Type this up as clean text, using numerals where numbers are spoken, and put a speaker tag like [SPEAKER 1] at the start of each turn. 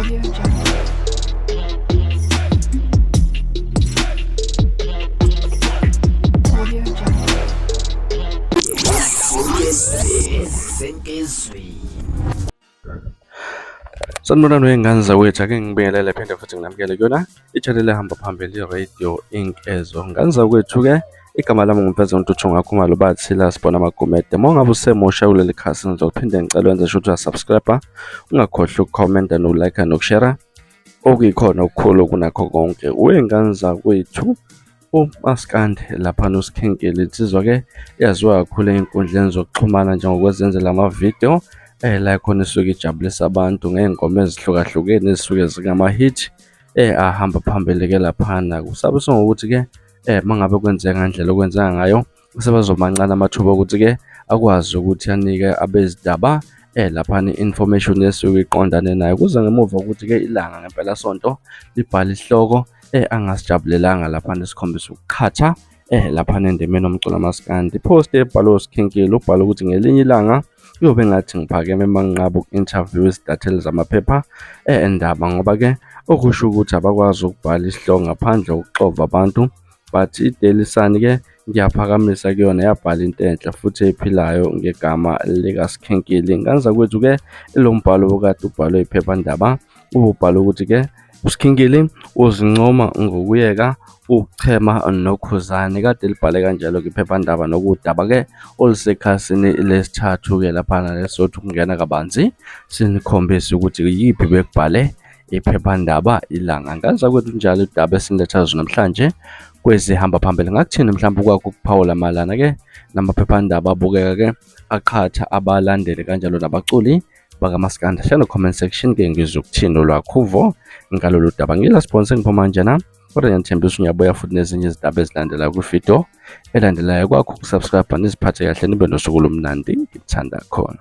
[SPEAKER 1] Audio Jungle. Audio Jungle.
[SPEAKER 2] Sanibonani wey'ngane zakwethu, ake ngibingelele phinde futhi nginamukele kuyona i-channel ehamba phambili i-Radio Inkezo. Ngane zakwethu-ke, igama lami nguMfeza Ntuthu Ngakhumalo bathi la sibona amagumede. Uma ngabe usemusha kuleli khasi ngizophinde ngicela wenze sure ukuthi uyasubscribe, ungakhohlwa ukukhomenta nokulike nokushare okuyikhona okukhulu kunakho konke. Wey'ngane zakwethu, uMaskandi laphana uSkhinkili insizwa-ke eyaziwa kakhulu ey'nkundleni zokuxhumana njengokwezenzela amavidiyo la khona isuke ijabulisa abantu ngey'ngoma ezihlukahlukene ezisuke zingama-hit ahamba phambili-ke laphana. Kusabiswa ngokuthi-ke uma ngabe kwenzeka ngendlela okwenzeka ngayo sebazomancane amathuba okuthi-ke akwazi ukuthi anike abezindaba laphana i-information esuke iqondane nayo. Kuze ngemuva kokuthi-ke ilanga ngempelasonto libhale isihloko angasijabulelanga laphana esikhombisa ukuqhatha laphana endimeni yomculo kamaskandi. I-post ebhalwe uSkhinkili ubhale ukuthi ngelinye ilanga kuyobe ngathi ngiphakeme uma nginqaba uku-interview izintatheli zamaphepha endaba ngoba-ke okusho ukuthi abakwazi ukubhala isihloko ngaphandle kokuxova abantu. But i-Daily Sun-ke ngiyaphakamisa kuyona yabhala into enhle futhi ephilayo ngegama likaSkhinkili. Ngane zakwethu-ke ilo mbhalo obukade ubhalwe iphephandaba ububhalwe ukuthi-ke uSkhinkili uzincoma ngokuyeka ukuchema noKhuzani. Kade libhale kanjalo-ke iphephandaba nokudaba-ke olusekhasini lesithathu-ke laphana lesothi ukungena kabanzi sinikhombise ukuthi yiphi bekubhale iphephandaba Ilanga. Ngane zakwethu njalo udaba esiniletha zona namhlanje kwezihamba phambili. Ngakuthini mhlawumbe ukwakho ukuphawula mayelana-ke namaphephandaba abukeka-ke aqhatha abalandeli kanjalo nabaculi bakamaskandi. Shaya no-comment section ke ngizwe ukuthini olwakho uvo ngalolu daba. Ngila sponsor ngiphuma njena kodwa ngiyanithembisa ngiyabuya futhi nezinye izindaba ezilandelayo kwividiyo elandelayo. Kwakho ukusubscribe niziphathe kahle nibe nosuku olumnandi ngithanda khona.